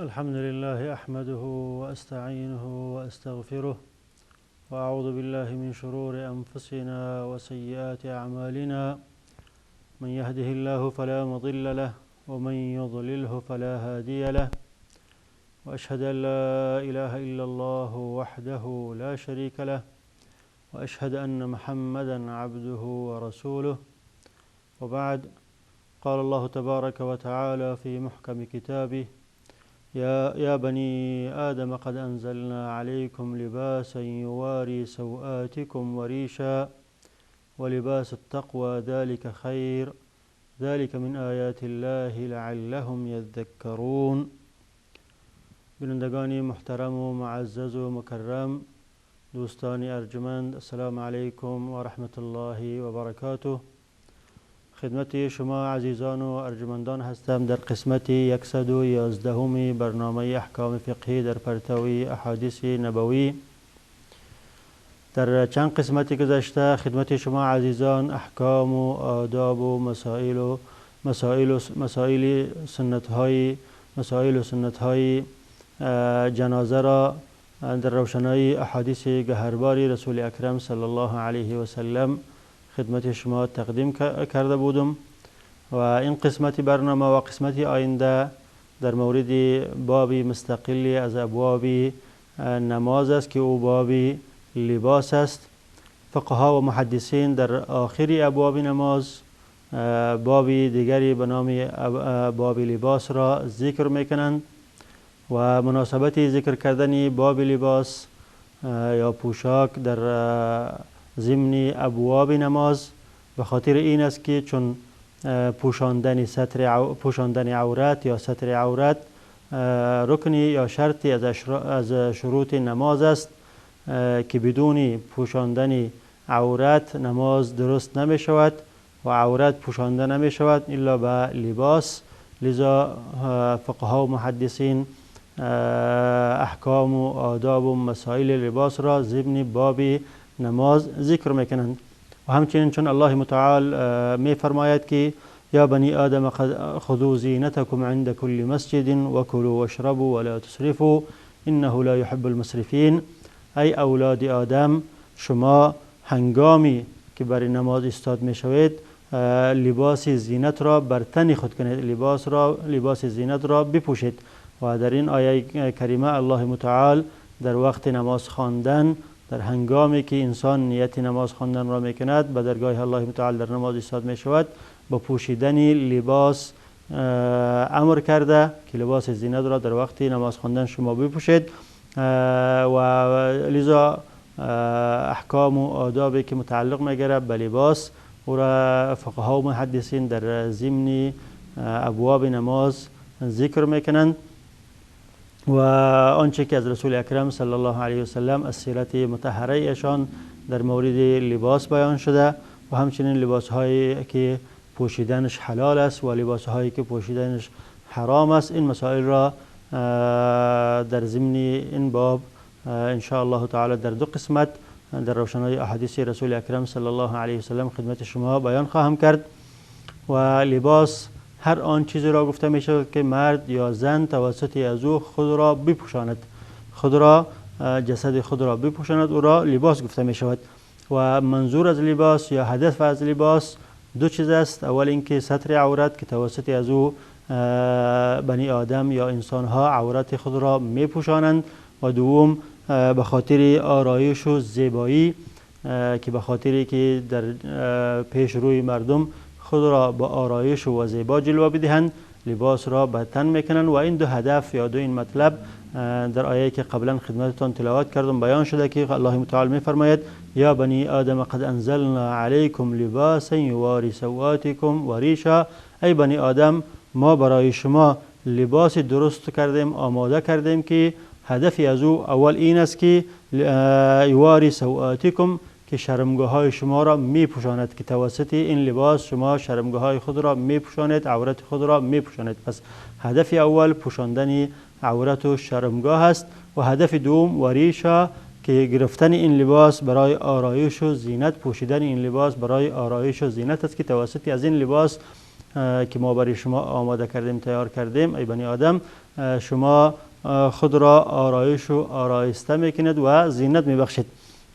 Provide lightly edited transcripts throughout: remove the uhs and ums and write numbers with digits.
الحمد لله أحمده وأستعينه وأستغفره وأعوذ بالله من شرور أنفسنا وسيئات أعمالنا، من يهده الله فلا مضل له ومن يضلله فلا هادي له، وأشهد أن لا إله إلا الله وحده لا شريك له، وأشهد أن محمدا عبده ورسوله. وبعد، قال الله تبارك وتعالى في محكم كتابه: يا بني آدم قد أنزلنا عليكم لباسا يواري سوآتكم وريشا ولباس التقوى ذلك خير، ذلك من آيات الله لعلهم يذكرون. بینندگان محترم و معزز و مکرم، دوستان ارجمند، السلام علیکم و رحمت الله و برکاته. خدمت شما عزیزان و ارجمندان هستم در قسمت 111 برنامه احکام فقهی در پرتوی احادیث نبوی. در چند قسمت گذشته خدمت شما عزیزان احکام و آداب و مسائل سنت‌های جنازه را در روشنایی احادیث گهرباری رسول اکرم صلی الله علیه و سلم خدمت شما تقدیم کرده بودم و این قسمت برنامه و قسمت آینده در مورد باب مستقلی از ابواب نماز است که او باب لباس است. فقها و محدثین در آخر ابواب نماز باب دیگری به نام باب لباس را ذکر میکنند و مناسبت ذکر کردن باب لباس یا پوشاک در ضمن ابواب نماز به خاطر این است که چون پوشاندن عورت یا ستر عورت رکنی یا شرطی از شروط نماز است که بدون پوشاندن عورت نماز درست نمی شود و عورت پوشانده نمی شود الا به لباس. لذا فقها و محدثین احکام و آداب و مسائل لباس را ضمن باب نماز ذکر میکنند. و همچنین چون الله متعال میفرماید که یا بنی آدم خذوا زینتکم عند کل مسجد وکلوا واشربوا ولا تسرفوا انه لا يحب المسرفین. ای اولاد آدم، شما هنگامی که برای نماز ایستاد میشوید لباس زینت را بر تن خود کنید، لباس زینت را بپوشید. و در این آیه کریمه الله متعال در وقت نماز خواندن، در هنگامی که انسان نیت نماز خواندن را میکند به درگاه الله متعال در نماز ایستاد میشود، با پوشیدن لباس امر کرده که لباس زینت را در وقت نماز خواندن شما بپوشید. و لذا احکام و آدابی که متعلق میگیره به لباس او را فقها و محدثین در ضمن ابواب نماز ذکر میکنند. و آنچه که از رسول اکرم صلی الله علیه و سلم از سیرت مطهره ایشان در مورد لباس بیان شده و همچنین لباس هایی که پوشیدنش حلال است و لباس هایی که پوشیدنش حرام است، این مسائل را در ضمن این باب ان شاء الله تعالی در دو قسمت در روشنای احادیث رسول اکرم صلی الله علیه و سلم خدمت شما بیان خواهم کرد. و لباس هر آن چیزی را گفته می شود که مرد یا زن توسط از او خود را بپوشاند، خود را جسد خود را بپوشاند، او را لباس گفته می شود. و منظور از لباس یا هدف از لباس دو چیز است. اول اینکه ستر عورت که توسط از او بنی آدم یا انسان ها عورت خود را می پوشانند، و دوم به خاطر آرایش و زیبایی که به خاطری که در پیش روی مردم خود را با آرایش و زیبا جلوه بدهند لباس را به تن میکنند. و این دو هدف یا دو این مطلب در آیه که قبلا خدمتتان تلاوت کردم بیان شده که الله متعال میفرماید: یا بنی آدم قد انزلنا علیکم لباسا یواری سوآتکم وریشا. ای بنی آدم، ما برای شما لباس درست کردیم، آماده کردیم که هدفی از او اول این است که یواری سوآتکم، که شرمگاه های شما را می پوشاند، که توسط این لباس شما شرمگاه های خود را می پوشاند، عورت خود را می پوشاند. پس هدف اول پوشاندن عورت و شرمگاه است. و هدف دوم وریشا، که گرفتن این لباس برای آرایش و زینت، پوشیدن این لباس برای آرایش و زینت است که توسط از این لباس که ما برای شما آماده کردیم، تیار کردیم، ای بنی آدم، شما خود را آرایش و آرایسته میکنید و زینت میبخشید.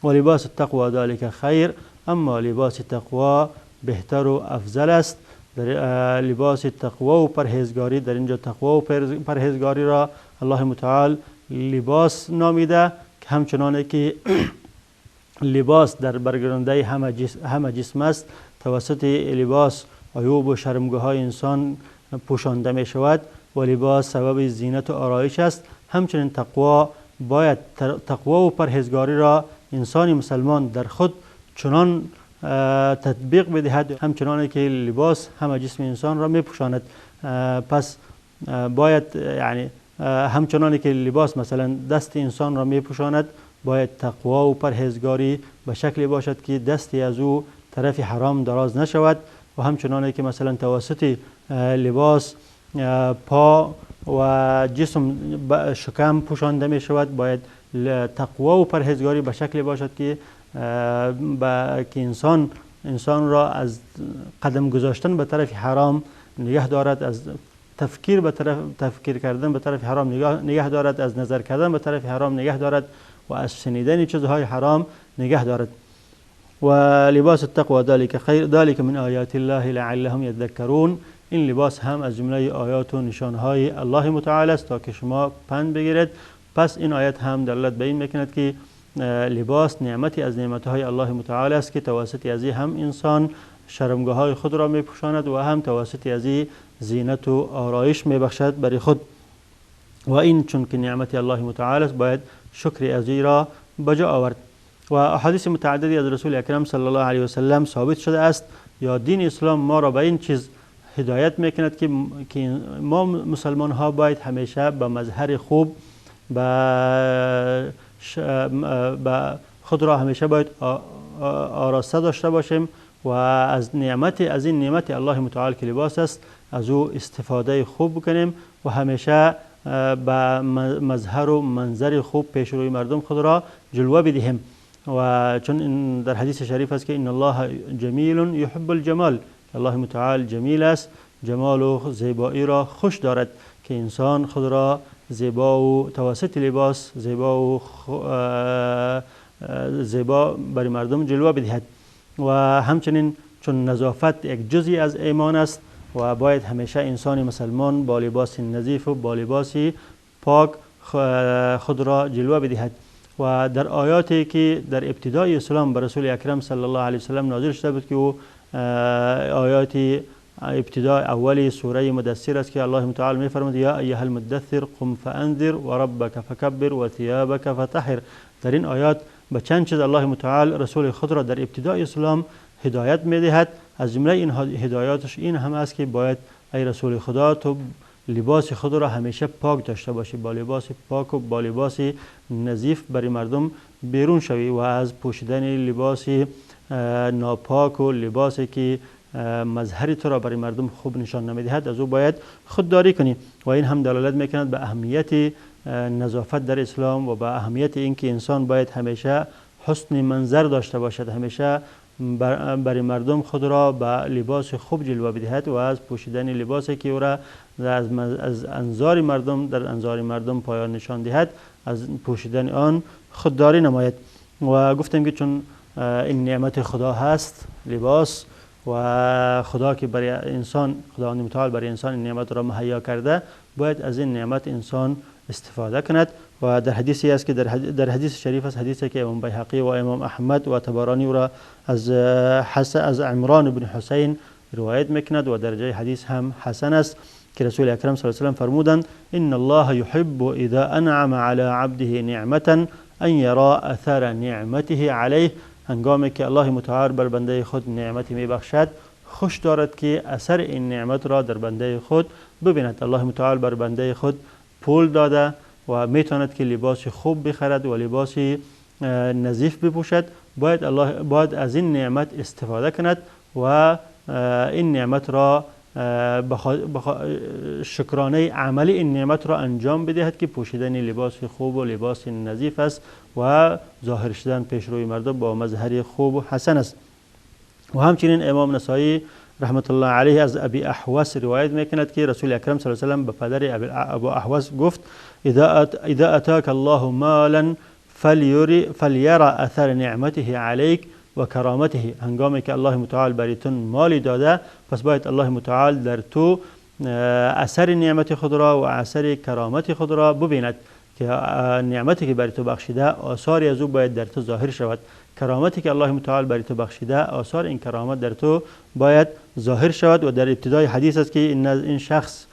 و لباس التقوى ذلك خیر، اما لباس تقوا بهتر و افضل است. در لباس تقوا و پرهیزگاری، در اینجا تقوا و پرهیزگاری را الله متعال لباس نامیده که همچنانه که لباس در برگرانده همه جسم است، توسط لباس عیوب و شرمگاه های انسان پوشانده می شود و لباس سبب زینت و آرایش است. همچنین تقوا باید تقوا و پرهیزگاری را انسان مسلمان در خود چنان تطبیق بدهد همچنان که لباس همه جسم انسان را می پوشاند. پس باید یعنی همچنان که لباس مثلا دست انسان را می پوشاند، باید تقوا و پرهیزگاری به شکلی باشد که دستی از او طرف حرام دراز نشود. و همچنان که مثلا توسط لباس پا و جسم شکم پوشانده می شود، باید تقوا و پرهیزگاری به شکلی باشد که انسان را از قدم گذاشتن به طرف حرام نگه دارد، از تفکیر کردن به طرف حرام نگه دارد، از نظر کردن به طرف حرام نگه دارد و از شنیدن چیزهای حرام نگه دارد. و لباس التقوى ذلك خیر ذلك من آیات الله لعلهم یذکرون. این لباس هم از جمله آیات و نشانهای الله متعال است تا که شما پند بگیرید. پس این آیت هم دلالت به این میکند که لباس نعمتی از نعمتهای الله متعال است که توسط از هم انسان شرمگاه های خود را میپوشاند و هم توسط از زینت و آرایش میبخشد برای خود. و این چون که نعمت الله متعال است باید شکر از را بجا آورد. و احادیث متعددی از رسول اکرم صلی الله علیه و سلم ثابت شده است یا دین اسلام ما را به این چیز هدایت میکند که ما مسلمان ها باید همیشه به مظهر خوب به خود را همیشه باید آراسته داشته باشیم و از این نعمت الله متعال که لباس است از او استفاده خوب بکنیم و همیشه به مظهر و منظر خوب پیش روی مردم خود را جلوه بدهیم. و چون در حدیث شریف است که ان الله جمیل یحب الجمال، الله متعال جمیل است، جمال و زیبایی را خوش دارد که انسان خود را زیبا و توسط لباس زیبا و زیبا برای مردم جلوه بدهد. و همچنین چون نظافت یک جزئی از ایمان است و باید همیشه انسان مسلمان با لباس نظیف و با لباس پاک خود را جلوه بدهد. و در آیاتی که در ابتدای اسلام بر رسول اکرم صلی الله علیه وسلم نازل شده بود که او آیات ابتداء اول سوره مدثر است که الله متعال می‌فرماید یا ایها المدثر قم فانذر وربک فکبر وثیابک فطهر. در این آیات به چند چیز الله متعال رسول خود را در ابتدای اسلام هدایت می‌دهد. از جمله این هدایاتش این هم است که باید ای رسول خدا تو لباس خود را همیشه پاک داشته باشی، با لباس پاک و با لباس نظیف برای مردم بیرون شوی و از پوشیدن لباس ناپاک و لباسی که مظهر تو را برای مردم خوب نشان نمیدهد از او باید خودداری کنی. و این هم دلالت میکند به اهمیت نظافت در اسلام و به اهمیت اینکه انسان باید همیشه حسن منظر داشته باشد، همیشه برای مردم خود را به لباس خوب جلوه بدهد و از پوشیدن لباسی که او را از انظار مردم در انظار مردم پایان نشان دهد از پوشیدن آن خودداری نماید. و گفتیم که چون این نعمت خدا هست لباس، و خدا که برای انسان خداوند متعال برای انسان این نعمت را مهیا کرده باید از این نعمت انسان استفاده کند. و در حدیثی است که در حدیث شریف است، حدیثی که امام بیهقی و امام احمد و طبرانی را از عمران بن حسین روایت میکند و درجه حدیث هم حسن است که رسول اکرم صلی الله علیه و سلم فرمودند ان الله يحب اذا انعم على عبده نعمة ان يرى اثر نعمته عليه. هنگامی که الله متعال بر بنده خود نعمتی میبخشد خوش دارد که اثر این نعمت را در بنده خود ببیند. الله متعال بر بنده خود پول داده و میتواند که لباس خوب بخرد و لباس نظیف بپوشد، باید از این نعمت استفاده کند و این نعمت را شکرانه عملی این نعمت را انجام بدهد که پوشیدن لباس خوب و لباس نظیف است و ظاهر شدن پیش روی مردم با مظهر خوب و حسن است. و همچنین امام نسائی رحمت الله علیه از ابی احوص روایت میکند که رسول اکرم صلی الله علیه و سلم به پدر ابو احوص گفت اذا اتاك الله مالا فلیرى اثر نعمته علیک و کرامته. هنگامی که الله متعال برایتون مالی داده، پس باید الله متعال در تو اثر نعمت خود را و اثر کرامت خود را ببیند که نعمتی که برای تو بخشیده آثاری از او باید در تو ظاهر شود. کرامتی که الله متعال برای تو بخشیده آثار این کرامت در تو باید ظاهر شود. و در ابتدای حدیث است که این شخص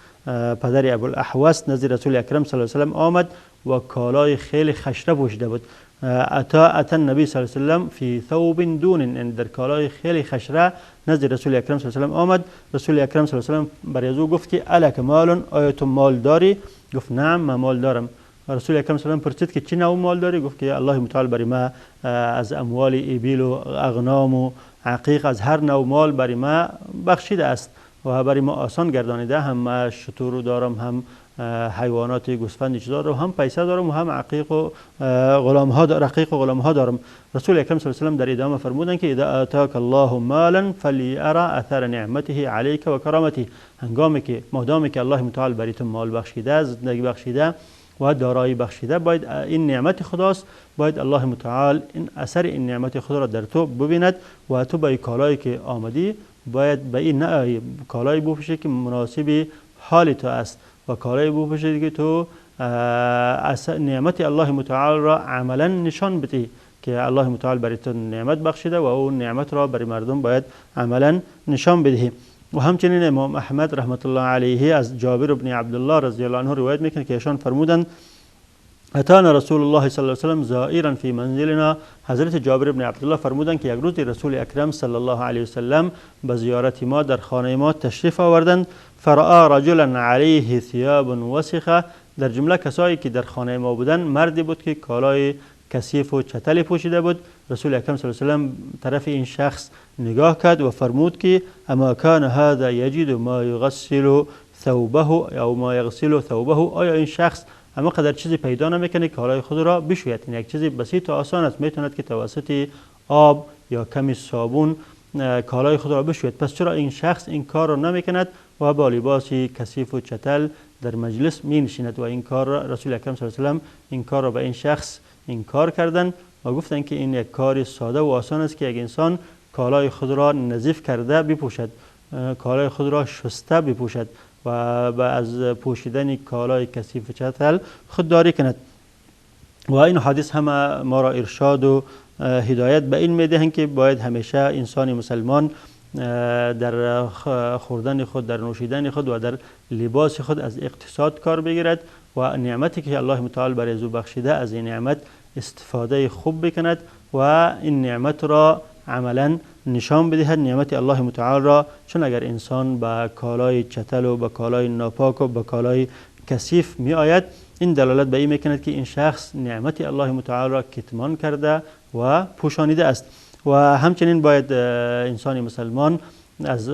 پدر ابوالاحوص نزد رسول اکرم صلی الله علیه و سلم آمد و کالای خیلی خشره پوشیده بود. اتی النبی صلی الله علیه و سلم فی ثوب دون، در کالای خیلی خشره نزد رسول اکرم صلی الله علیه و سلم آمد. رسول اکرم صلی الله علیه و سلم برای او گفت که الک مال، آیا تو مال داری؟ گفت نعم، من مال دارم. رسول اکرم صلی الله علیه و سلم پرسید که چه نوع مال داری؟ گفت که الله متعال برای ما از اموال ابل و اغنام و عقیق، از هر نوع مال برای ما بخشیده است و برای ما آسان گردانیده. هم ما شتر دارم، هم حیوانات گوسفند چیزا دارم، هم پیسه دارم و هم عقیق و غلام ها رقیق و غلام ها دارم. رسول اکرم صلی الله علیه و سلم در ادامه فرمودند که اذا اتاک الله مالا فلیرى اثر نعمته علیک و کرامته. هنگامی که مادامی که الله متعال برای تو مال بخشیده، زندگی بخشیده و دارایی بخشیده، باید این نعمت خداست، باید الله متعال این اثر این نعمت خدا را در تو ببیند و تو با کالایی که آمدی باید به این نه کالایی بپوشی که مناسب حال تو است و کالایی بپوشی که تو نعمت الله متعال را عملا نشان بدی که الله متعال برای تو نعمت بخشیده و اون نعمت را برای مردم باید عملا نشان بدهی. و همچنین امام احمد رحمت الله علیه از جابر بن عبدالله رضی الله عنه روایت میکنه که ایشان فرمودند اتانا رسول الله صلی الله علیه و سلم زائرا فی منزلنا. حضرت جابر بن عبدالله فرمودند که یک روز رسول اکرم صلی الله علیه و سلم به زیارت ما در خانه ما تشریف آوردند. فرآ رجلا علیه ثیاب وسخه. در جمله کسایی که در خانه ما بودند مردی بود که کالای کثیف و چتل پوشیده بود. رسول اکرم صلی الله علیه و سلم طرف این شخص نگاه کرد و فرمود که اما کان هذا یجد ما یغسل ثوبه او ما یغسل ثوبه. آیا این شخص اما قدر چیزی پیدا نمیکنه که کالای خود را بشوید؟ این یک چیزی بسیط و آسان است، میتواند که توسط آب یا کمی صابون کالای خود را بشوید. پس چرا این شخص این کار را نمیکند و با لباس کثیف و چتل در مجلس می نشیند؟ و این کار را رسول اکرم صلی الله علیه و سلم این کار را به این شخص این کار کردند و گفتند که این یک کار ساده و آسان است که یک انسان کالای خود را نظیف کرده بپوشد، کالای خود را شسته بپوشد و از پوشیدن کالای کثیف و چتل خودداری کند. و این حدیث همه ما را ارشاد و هدایت به این میدهند که باید همیشه انسان مسلمان در خوردن خود، در نوشیدن خود و در لباس خود از اقتصاد کار بگیرد و نعمتی که الله متعال برای او بخشیده از این نعمت استفاده خوب بکند و این نعمت را عملا نشان بدهد، نعمت الله متعال را. چون اگر انسان به کالای چتل و به کالای ناپاک و به کالای کثیف می آید، این دلالت به این میکند که این شخص نعمت الله متعال را کتمان کرده و پوشانیده است. و همچنین باید انسان مسلمان از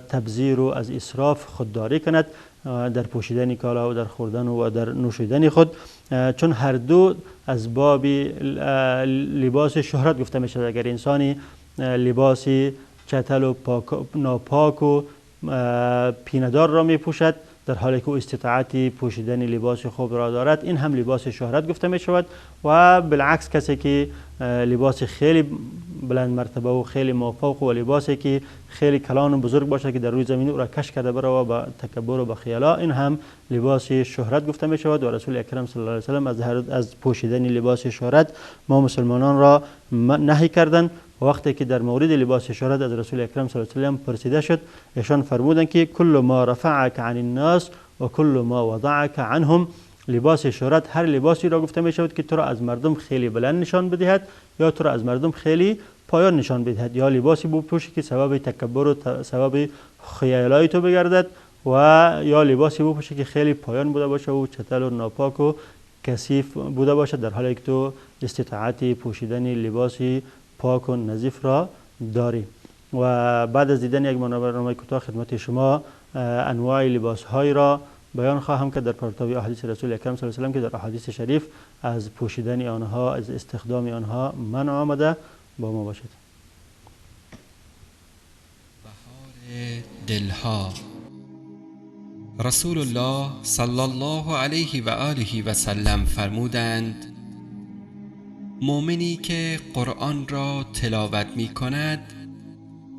تبذیر و از اسراف خودداری کند در پوشیدن کالا و در خوردن و در نوشیدن خود، چون هر دو از باب لباس شهرت گفته می شود. اگر انسانی لباس چتل و ناپاک و پیندار را می پوشد در حالی که او استطاعت پوشیدن لباس خوب را دارد، این هم لباس شهرت گفته می شود. و بالعکس کسی که لباس خیلی بلند مرتبه و خیلی مافوق و لباسی که خیلی کلان و بزرگ باشه که در روی زمین او را کش کرده بره و با تکبر و با خیالا، این هم لباس شهرت گفته می شود. و رسول اکرم صلی الله علیه و سلم از پوشیدن لباس شهرت ما مسلمانان را نهی کردند. وقتی که در مورد لباس شهرت از رسول اکرم صلی الله علیه و سلم پرسیده شد، ایشان فرمودند که کل ما رفعک عن الناس و کل ما وضعک عنهم. لباس شهرت هر لباسی را گفته می شود که تو را از مردم خیلی بلند نشان بدهد یا تو را از مردم خیلی پایان نشان بدهد، یا لباسی بپوشی که سبب تکبر و سبب خیالای تو بگردد، و یا لباسی بپوشی که خیلی پایان بوده باشه و چتل و ناپاک و کثیف بوده باشد، در حالی که تو استطاعت پوشیدن لباسی پاک و نظیف را داری. و بعد از دیدن یک برنامه کوتاه خدمت شما انواع لباس های را بیان خواهم که در پرتو احادیث رسول اکرم صلی الله علیه و سلم که در احادیث شریف از پوشیدن آنها، از استخدام آنها منع آمده، با ما باشید. بهار دلها. رسول الله صلی الله علیه و آله و سلم فرمودند: مؤمنی که قرآن را تلاوت می کند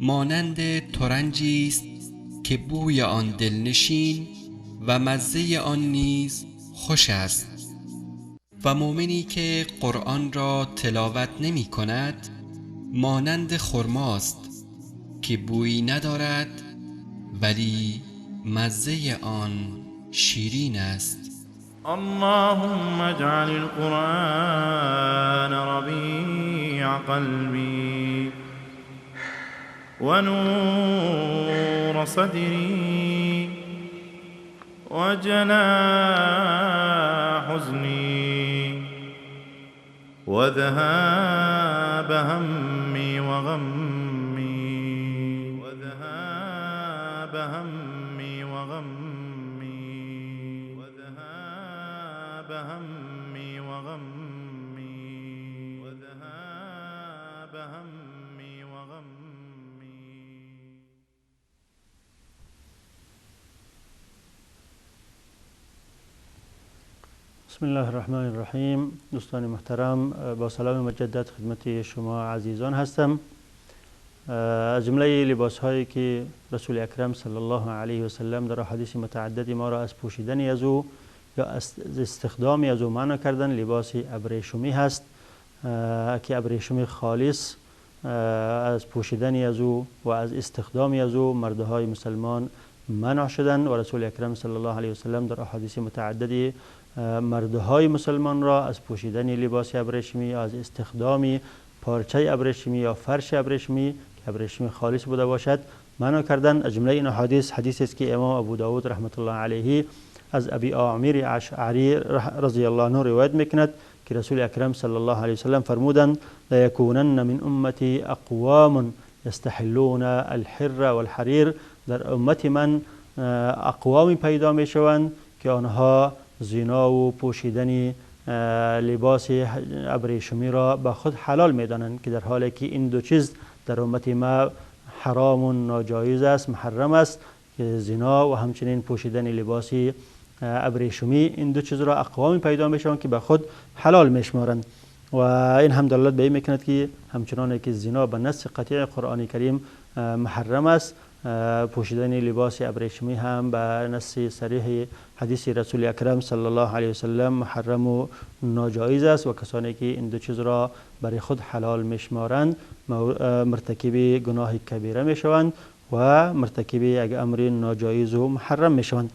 مانند ترنجی است که بوی آن دلنشین و مزه آن نیز خوش است، و مؤمنی که قرآن را تلاوت نمی کند مانند خرماست که بویی ندارد ولی مزه آن شیرین است. اللهم اجعل القرآن ربیع قلبی ونور صدری وجلاء حزنی وذهاب همي وغمي وذهاب همي وغمي وذهاب همي وغمي وذهاب همي وغمي. بسم الله الرحمن الرحیم. دوستان محترم، با سلام مجدد خدمت شما عزیزان هستم. از جمله لباس هایی که رسول اکرم صلی الله علیه و سلم در احادیث متعدد ما را از پوشیدن از او یا از استخدام از او منع کردن، لباس ابریشمی هست که ابریشم خالص از پوشیدن از او و از استخدام از او مردهای مسلمان منع شدن و رسول اکرم صلی الله علیه و سلم در احادیث متعددی مردهای مسلمان را از پوشیدن لباس ابریشمی، از استخدام پارچه ابریشمی یا فرش ابریشمی که ابریشمی خالص بوده باشد منع کردن. از جمله این احادیث حدیث است که امام ابو داود رحمت الله علیه از ابی عامر اشعری رضی الله عنه روایت میکند که رسول اکرم صلی الله علیه وسلم فرمودند: لیکونن من امتی اقوام یستحلون الحر والحریر. در امت من اقوامی پیدا میشوند که آنها زنا و پوشیدن لباس ابریشمی را به خود حلال میدانند، که در حالی که این دو چیز در امت ما حرام و ناجایز است، محرم است، که زنا و همچنین پوشیدن لباس ابریشمی، این دو چیز را اقوامی پیدا میشوند که به خود حلال میشمارند. و این هم دلالت به این میکند که همچنان که زنا به نص قطعی قرآن کریم محرم است، پوشیدن لباس ابریشمی هم به نص صریح حدیث رسول اکرم صلی الله علیه وسلم محرم و ناجایز است و کسانی که این دو چیز را برای خود حلال میشمارند مرتکب گناه کبیره میشوند و مرتکب یک امر ناجایز و محرم میشوند.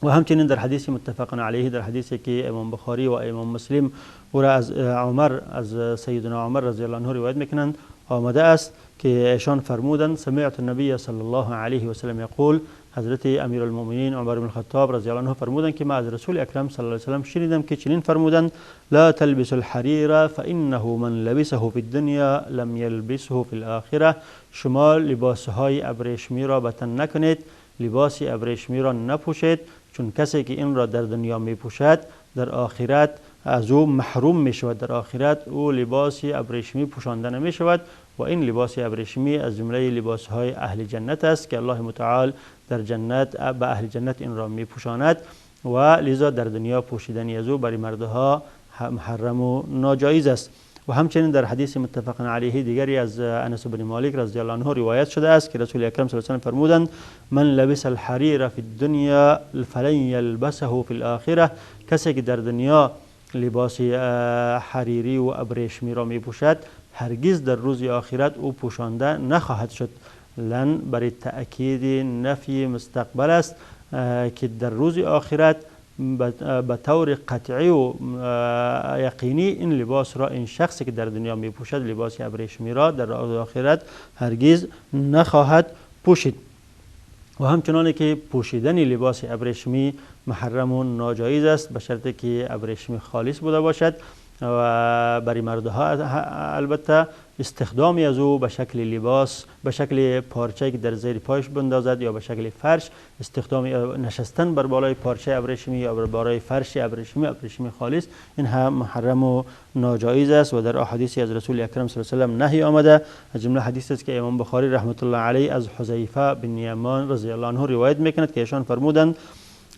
و همچنین در حدیث متفق علیه، در حدیثی که امام بخاری و امام مسلم او را از عمر، از سیدنا عمر رضی الله عنه روایت میکنند، آمده است که ایشان فرمودند: سمعت النبی صلی الله علیه و سلم یقول. حضرت امیرالمؤمنین عمر بن الخطاب رضی الله عنه فرمودند که ما از رسول اکرم صلی الله علیه و سلم شنیدم که چنین فرمودند: لا تلبسوا الحریر فانه من لبسه فی الدنیا لم یلبسه فی الاخره. شما لباسهای ابریشمی را به تن نکنید، لباس ابریشمی را نپوشید، چون کسی که این را در دنیا می پوشد در آخرت از او محروم می شود، در آخرت او لباس ابریشمی پوشانده نمی شود. و این لباس ابریشمی از جمله لباس های اهل جنت است که الله متعال در جنت به اهل جنت این را می پوشاند و لذا در دنیا پوشیدن از او برای مردها محرم و ناجایز است. و همچنین در حدیث متفق علیه دیگری از انس بن مالک رضی الله عنه روایت شده است که رسول اکرم صلی الله علیه و سلم فرمودند: من لبس الحریر فی الدنیا فلن یلبسه فی الاخره. کسی که در دنیا لباس حریری و ابریشمی را می پوشد هرگز در روز آخرت او پوشانده نخواهد شد. لن برای تأکید نفی مستقبل است که در روز آخرت به طور قطعی و یقینی این لباس را، این شخصی که در دنیا می پوشد لباس ابریشمی را در روز آخرت هرگز نخواهد پوشید. و همچنان که پوشیدن لباس ابریشمی محرم و ناجایز است به شرطی که ابریشمی خالص بوده باشد، و برای مردها البته استخدامی از او به شکل لباس، به شکل پارچه که در زیر پایش بندازد یا به شکل فرش، استخدام نشستن بر بالای پارچه ابریشمی یا بر بالای فرش ابریشمی، ابریشمی خالص، این هم محرم و ناجایز است. و در احادیث از رسول اکرم صلی الله علیه و سلم نهی آمده. از جمله حدیث است که امام بخاری رحمت الله علیه از حذیفه بن یمان رضی الله عنه روایت میکند که ایشان فرمودند: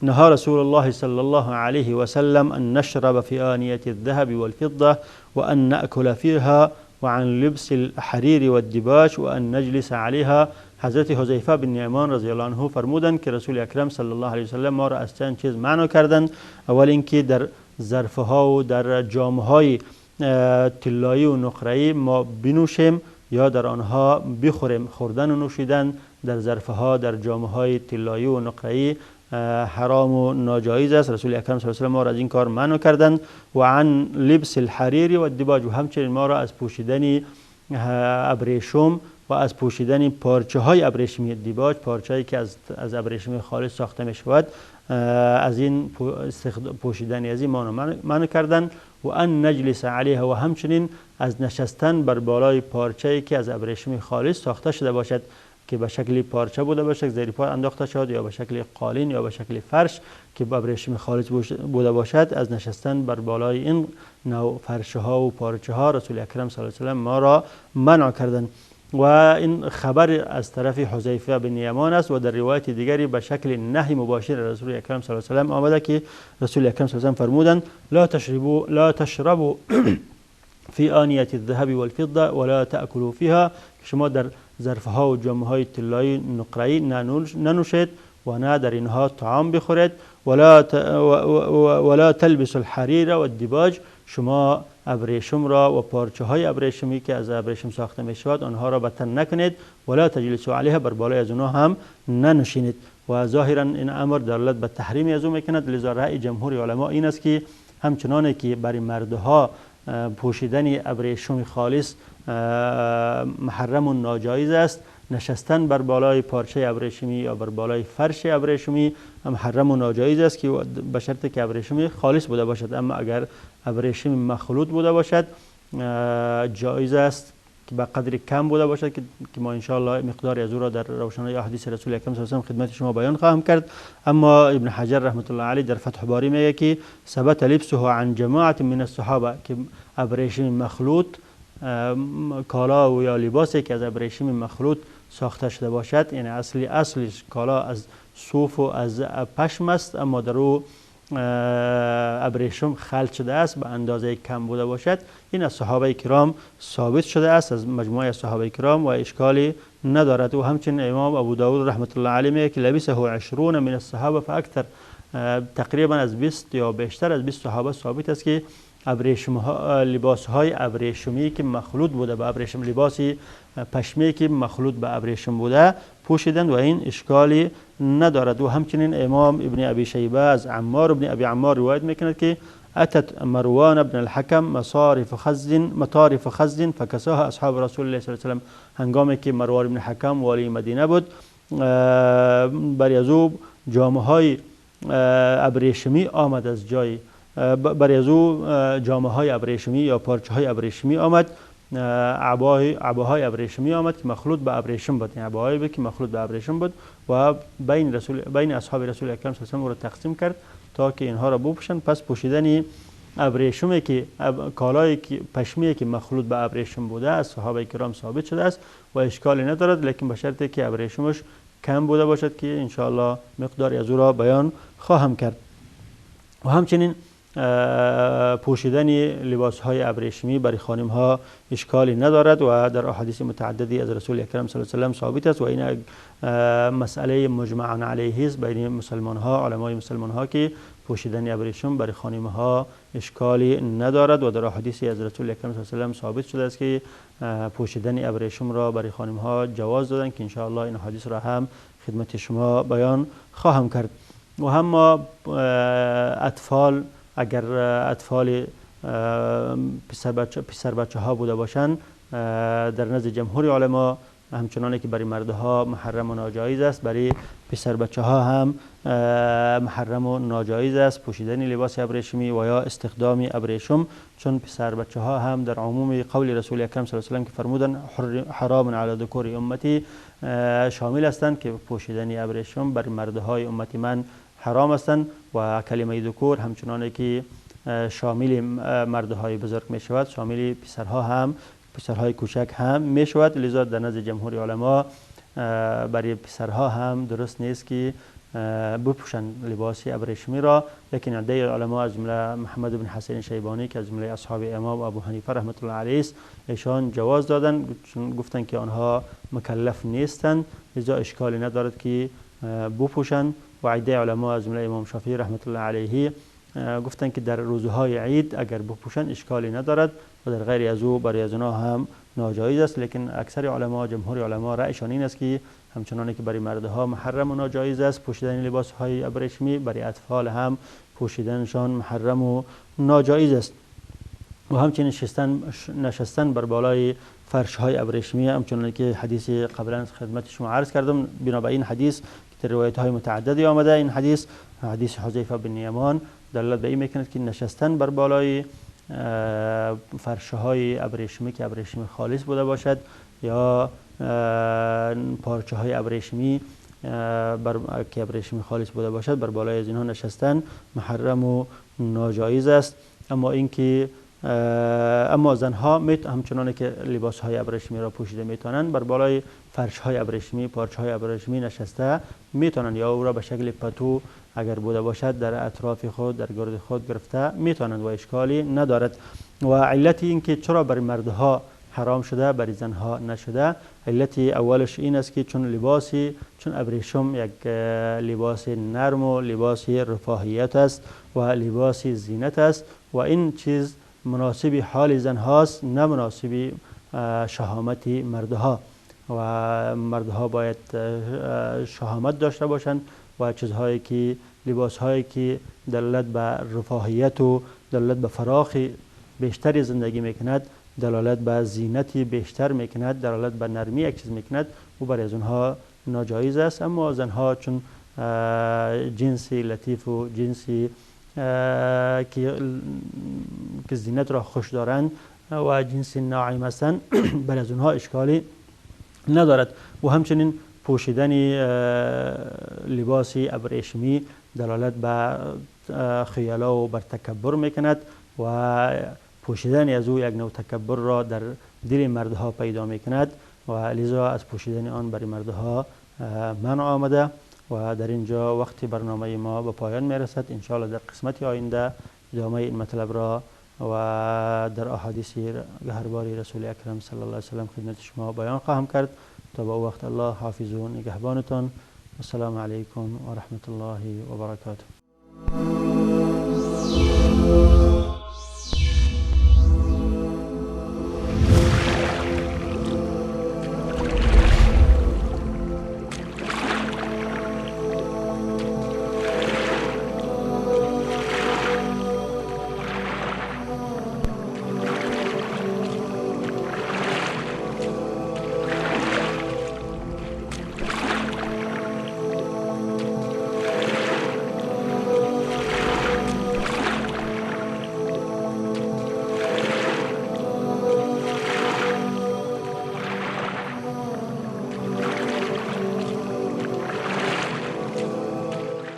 نهى رسول الله صلى الله عليه وسلم أن نشرب في آنية الذهب والفضة وأن نأكل فيها وعن لبس الحرير والدباج وأن نجلس عليها. حضرت حذیفه بن یمان رضی الله عنه فرمودند که رسول اکرم صلی الله علیه وسلم ما را از چند چیز منع کردند. اول اینکه در ظرفها و در جامهای طلایی و نقره‌ای ما بنوشیم یا در آنها بخوریم. خوردن و نوشیدن در ظرفها، در جامهای طلایی و نقره‌ای حرام و ناجایز است. رسول اکرم صلی الله علیه و ما را از این کار منع کردند. و عن لبس الحریر و الدباج، و همچنین ما را از پوشیدن ابریشم و از پوشیدن پارچه های ابریشمی، دیباج پارچه‌ای که از ابریشم خالص ساخته می شود، از این پوشیدن از این منع کردند. و ان نجلس علیها، و همچنین از نشستن بر بالای پارچه‌ای که از ابریشم خالص ساخته شده باشد، که به شکل پارچه بوده باشد، زیر پا انداخته شود، یا به شکل قالین یا به شکل فرش که با ابریشم خالص بوده باشد، از نشستن بر بالای این نوع فرش ها و پارچه ها رسول اکرم صلی الله علیه و سلم ما را منع کردند. و این خبر از طرف حذیفه بن یمان است. و در روایت دیگری به شکل نهی مباشر رسول اکرم صلی الله علیه و سلم آمده که رسول اکرم صلی الله علیه و سلم فرمودند: لا تشربوا فی آنیة الذهب والفضة ولا تأکلوا فیها. شما در ظرفها و جامهای طلایی نقره‌ای ننوشید و نه در اینها طعام بخورید. ولا تلبسوا الحریر والدباج، شما ابریشم را و پارچه های ابریشمی که از ابریشم ساخته می شود آنها را به تن نکنید. ولا تجلسوا علیها، بر بالای از آنها هم ننشینید. و ظاهرا این امر دلالت به تحریم از او میکند. لذا رأی جمهور علما این است که همچنان که برای مردها پوشیدن ابریشم خالص محرم و ناجایز است، نشستن بر بالای پارچه ابریشمی یا بر بالای فرش ابریشمی محرم و ناجایز است، که به شرط که ابریشم خالص بوده باشد. اما اگر ابریشم مخلوط بوده باشد جایز است که به قدر کم بوده باشد، که ما انشاءالله مقدار از او را در روشنای احادیث رسول اکرم صلی الله علیه و سلم خدمت شما بیان خواهم کرد. اما ابن حجر رحمت الله علیه در فتح باری میگه که ثبت لبسه عن جماعت من الصحابه، که ابریشم مخلوط کالا و یا لباسی که از ابریشم مخلوط ساخته شده باشد، یعنی اصلش کالا از صوف و از پشم است، اما در او ابریشم خلط شده است، به اندازه کم بوده باشد، این از صحابه کرام ثابت شده است، از مجموعه صحابه کرام و اشکالی ندارد. و همچنین امام ابو داود رحمت الله علیه میگه که لبسه 20 من الصحابه فاکثر، تقریبا از 20 یا بیشتر از 20 صحابه ثابت است که ابریشم ها، لباس های ابریشمی که مخلوط بوده به ابریشم، لباسی پشمی که مخلوط به ابریشم بوده پوشیدند و این اشکالی ندارد. و همچنین امام ابن ابی شیبه از عمار ابن ابی عمار روایت میکند که اتت مروان بن الحکم مصارف خز مطارف خز فکساها اصحاب رسول الله صلی الله علیه و سلم. هنگامی که مروان بن الحکم والی مدینه بود، برای از او جامه های ابریشمی آمد از جای، برای از او جامه های ابریشمی یا پارچه های ابریشمی آمد، عباهای ابریشمی آمد که مخلوط به ابریشم بود، یعنی عباهایی بود که مخلوط به ابریشم بود و بین اصحاب رسول اکرم صلی الله علیه و را تقسیم کرد تا که اینها را بپوشند. پس پوشیدن ابریشمی که کالای پشمی که مخلوط به ابریشم بوده از صحابه کرام ثابت شده است و اشکالی ندارد، لیکن به شرطی که ابریشمش کم بوده باشد که انشاءالله مقداری از او را بیان خواهم کرد. و همچنین پوشیدن لباس های ابریشمی برای خانم ها اشکالی ندارد و در احادیث متعددی از رسول اکرم صلی الله علیه و سلم ثابت است و این مسئله مجمع علیه است بین مسلمان ها، علمای مسلمان ها، که پوشیدن ابریشم برای خانم ها اشکالی ندارد و در احادیثی از رسول اکرم صلی الله علیه و سلم ثابت شده است که پوشیدن ابریشم را برای خانم ها جواز دادن که انشاءالله این حدیث را هم خدمت شما بیان خواهم کرد. و هم ما اطفال، اگر اطفال پسر بچه ها بوده باشند، در نزد جمهور علما همچنانی که برای مردها محرم و ناجایز است، برای پسر بچه ها هم محرم و ناجایز است پوشیدن لباس ابریشمی و یا استخدام ابریشم، چون پسر بچه ها هم در عموم قول رسول اکرم صلی الله علیه و سلم که فرمودن حرام علی ذکور امتی شامل هستند که پوشیدن ابریشم بر مردهای امت من حرام هستند. و کلمه ذکور همچنانی که شامل مردهای بزرگ می شود، شامل پسرها هم، پسرهای کوچک هم می شود. لذا در نزد جمهور علما برای پسرها هم درست نیست که بپوشند لباس ابریشمی را، لیکن عده علما از جمله محمد بن حسن شیبانی که از جمله اصحاب امام ابو حنیفه رحمت الله علیه است، ایشان جواز دادند، چون گفتند که آنها مکلف نیستند، لذا اشکالی ندارد که بپوشند. و عده علما از جمله امام شافعی رحمت الله علیه گفتند که در روزهای عید اگر بپوشند اشکالی ندارد و در غیر از او برای از آنها هم ناجایز است. لیکن اکثر علما، جمهور علما رأیشان این است که همچنانی که برای مردها محرم و ناجایز است پوشیدن لباس های ابریشمی، برای اطفال هم پوشیدنشان محرم و ناجایز است. و همچنین نشستن بر بالای فرش های ابریشمی، همچنانی که حدیث قبلا خدمت شما عرض کردم، بنابراین حدیث که در روایت های متعددی آمده، این حدیث حدیث حذیفه بن یمان دلالت به این میکند که نشستن بر بالای فرش های ابریشمی که ابریشمی خالص بوده باشد یا پارچه های ابریشمی که ابریشمی خالص بوده باشد، بر بالای از اینها نشستن محرم و ناجایز است. اما اینکه اما زنها همچنان که لباس های ابریشمی را پوشیده میتونند، بر بالای فرش های ابریشمی، پارچه های ابریشمی نشسته میتونند یا او را به شکل پتو اگر بوده باشد در اطراف خود، در گرد خود گرفته میتونند و اشکالی ندارد. و علت این که چرا برای مردها حرام شده برای زنها نشده، علت اولش این است که چون لباسی، چون ابریشم یک لباس نرم و لباس رفاهیت است و لباس زینت است و این چیز مناسب حال زنهاست، نه مناسب شهامت مردها. و مردها باید شهامت داشته باشند و چیزهایی که لباسهایی که دلالت به رفاهیت و دلالت به فراخ بیشتر زندگی میکند، دلالت به زینت بیشتر میکند، دلالت به نرمی یک چیز میکند، و برای از اونها ناجایز است. اما زنها چون جنس لطیف و جنسی که زینت را خوش دارند و جنس ناعم هستند، برای از اونها اشکالی ندارد. و همچنین پوشیدن لباس ابریشمی دلالت به خیالا و بر تکبر میکند و پوشیدن از او یک نوع تکبر را در دل مردها پیدا میکند و لذا از پوشیدن آن برای مردها منع آمده. و در اینجا وقتی برنامه ما به پایان میرسد. انشاءالله در قسمت آینده ادامه این مطلب را و در احادیث گهرباری رسول اکرم صلی الله علیه وسلم خدمت شما بیان خواهم کرد. تا به وقت الله حافظ و نگهبانتان. السلام علیکم و رحمت الله و برکاته.